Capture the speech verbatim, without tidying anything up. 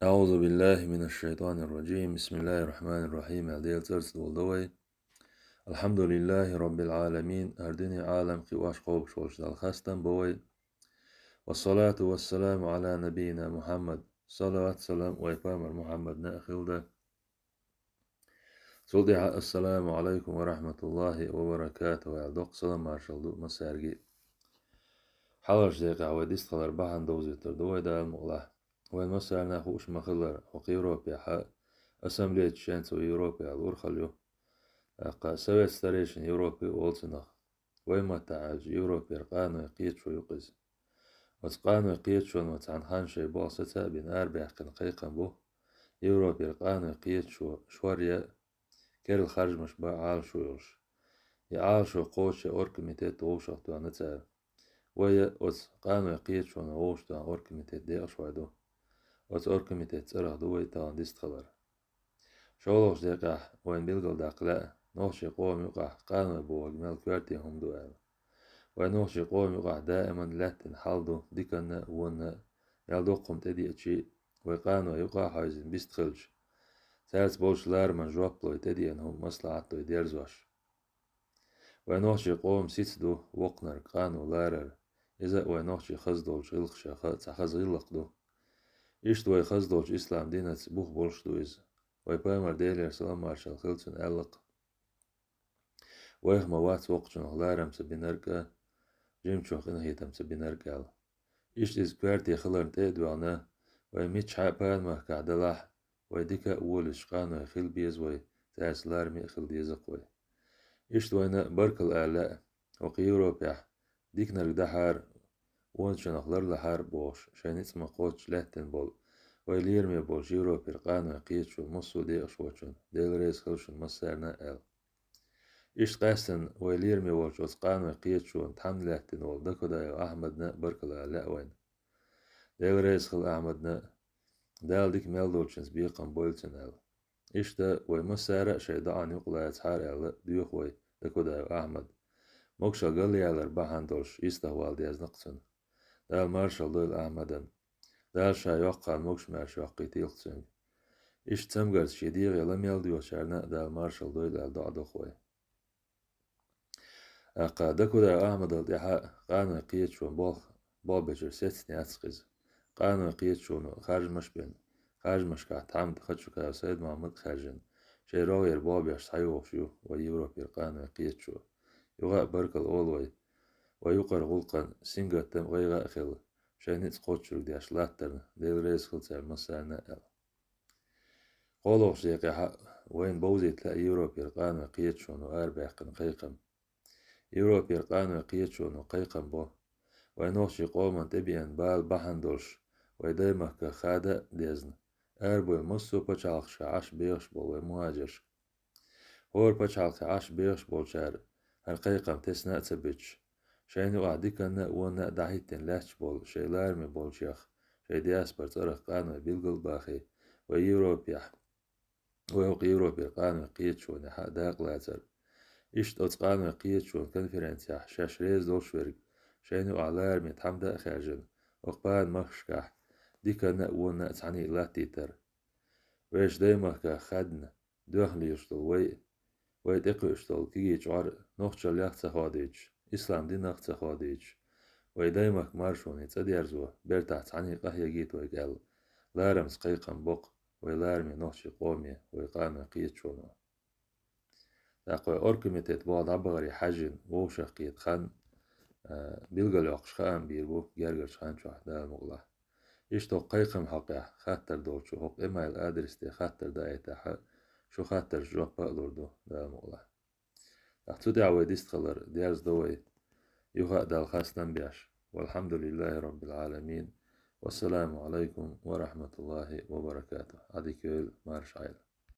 أعوذ بالله من الشيطان الرجيم. بسم الله الرحمن الرحيم. Дела цӀарца дола ду вай. الحمد لله رب العالمين. ХӀара дуьне, Ӏалам кхиош, кхобуш волчу Далла хастам бу вай. والصلاة والسلام على نبينا محمد. Салават-салам вай пайхамар Мухьаммадна а хилда. Цул тӀаьхьа: «Ассаламу Ӏалайкум ва рахьматуллахӀи ва баракатухӀу», — аьлла, доккха салам-маршалла ду массаьрга. Хьалхарчу декъехь вай дистхилар бахьана довзуьйтур ду вай, Дала мукъалахь. Вайн массаьрна хууш ма-хиллара, хӀокху Европехь ассамблея чеченцев Европы аьлла урхалла ю. ТӀаккха Совет старейшин Европы а олу цунах. Вай маттахь аьлча, Европера къанойн кхеташо ю-кх иза. Оцу къанойн кхеташоно цхьана ханна шайн болх саца а бина, арабаьккхина кхайкхам бу Европера къанойн кхеташо шор ян, керла харжамаш бан Ӏалашо йолуш. И Ӏалашо кхочуш оргкомитет вовшахтоьхна цара. Вай а оцу къанойн кхеташоно вовшахтоьхна оргкомитет декъашхой ду. Оцу оргкомитет цӀарах ду вай тахана дистхилар. ШолгӀачу декъехь вайна билгалдаккха лаьа, нохчийн къоман юкъахь къаной бохург мел коьрте хӀума ду аьлла. Вайн нохчийн къоман юкъахь даиман лаьттина хьал ду, диканна а, вонна а, мел доккха хӀума тӀедеъча а, вай къаной юкъа а хьаьвзина бист хилча, цаьрца болчу лараман жоп лой, тӀедеана хӀума маслаӀат дой дерзош. Вайн нохчийн къоман сица ду воккханарг къано ларар. Иза а вайн нохчийн хаза долчу гӀиллакхашах цхьа хаза гӀиллакх ду. Иштта вай хаза долчу ислам динаца бух болуш ду иза. Вай пайхамар, Делера салам-маршалла хила цунна, аьлла-кх: «Вайх ма вац воккхачунах ларам ца бинарг а, жимачух къинхетам ца бинарг а», — аьлла. Иштта иза коьрте хиларна тӀе а доьгӀна, вай миччахьа а пана махкахь далахь, вай дика а, волавелча къаной хила беза вай, цаьрца лараме а хила деза-кх вай. Иштта вайна баркалла ала лаьа, хӀокху Европехь диканарг дахьара, вончунах ларлахьара бохуш, шайн ницкъ ма-кхоччу лаьттина болу вай лераме болчу Европера къанойн кхеташо массо а декъашхочунна, Дела реза хила шуна массарна а, аьлла. Иштта къаьстина вай лераме волчу оцу къанойн кхеташонан тхьамда лаьттина волу Дакудаев Ахьмадна а баркалла ала лаьа вайна. Дела реза хила Ахьмадна а, Дала дика мел долчуьнца бекхам бойла цунна аьлла. Иштта вай массара а шайн доӀанна юкъа лацахьара аьлла, доьху вай Дакудаев Ахьмад. Могушалла галъялар бахьана долуш йистехвала дезна-кх цунна. Дала маршалла дойла Ахьмадана. Дала ша йоккха хан могуш-маьрша йоккхуьйтийла-кх цуьнга. Иштта цамгарца шен дегӀе ла мел доьхучарна а Дала маршалла дойла аьлла, доӀа до-кх вай. ТӀаккха Дакудаев Ахьмадал тӀаьхьа къанойн кхеташонан болх болх бечуьра сецна яц-кх иза. Къанойн кхеташоно харжамаш а бина, харжамашкахь тхьамда Хачукаев Сайд-Мохьмад а хаьржина, шайн рогӀера болх беш схьайогӀуш ю вай Европера къанойн кхеташо. Юха а баркалла олу вай, вай юкъара гӀуллакхан сингаттам а, гӀайгӀа а хилла, шайн ницкъ кхоччург деш латтарна, Дела реза хила царна массарна а аьлла. КхоалгӀачу декъехь а вайна бовзийта лаьа Европера къанойн кхеташоно арабаьккхина кхайкхам. Европера къанойн кхеташоно кхайкхам бо: вайн нохчийн къоман тӀебеана бала бахьана долуш, вай даймахках хада а дезна, арабевлла массо а пачхьалкхашкахь Ӏаш бехаш болу вай мухӀажаршка. ХӀора пачхьалкхе Ӏаш бехаш болчара хӀара кхайкхам тесна а ца буьтуш, шайна юкъахь диканна а, вонна а дӀахӀиттина лаьтташ болу шайн лараме болчех шайн диаспоран цӀарах къаной билгал а бахий, вай Европехь, вай хӀокху Европера къанойн кхеташонехь а дакъалацар. Иштта оцу къанойн кхеташонан конференцехь шаьш реза долуш верг шайна юкъахь лараме тхьамда а хаьржина, хӀокху пана махкашкахь диканна а, вонна а цхьаьний латтийтар. Вешан даймахках хадна, доьхна лелаш долу вай а, вай тӀекхуьуш долу кегий чкъор а нохчаллех а ца ходуьйтуш, ислам динах а ца ходуьйтуш, вай даймахка маршоне цӀа дерзо бертахь цхьаьний къахьегийта вайга аьлла, ларамца кхайкхам бо-кх вай лараме нохчийн къоме, вай къанойн кхеташоно. ТӀаккха вай оргкомитет болх дӀабахаре хьаьжжина вовшахкхета хан, а, билгалйоккхуш хаам бийр бу гергарчу хан чохь, Дала мукъалахь. Иштта хӀокху кхайкхаман хьокъехь хаттар долчо хӀокху e-mail адрес тӀе хаттар даийтахь а, шу хаттаршна жоп а лур ду, Дала мукъалахь. ТӀаккха цу тӀехь вай дистхилар дерзадо вай, юха а Далла хастам беш. والحمد لله رب العالمين. والسلام عليكم ورحمة الله وبركاته. Ӏадика йойла, марша Ӏайла.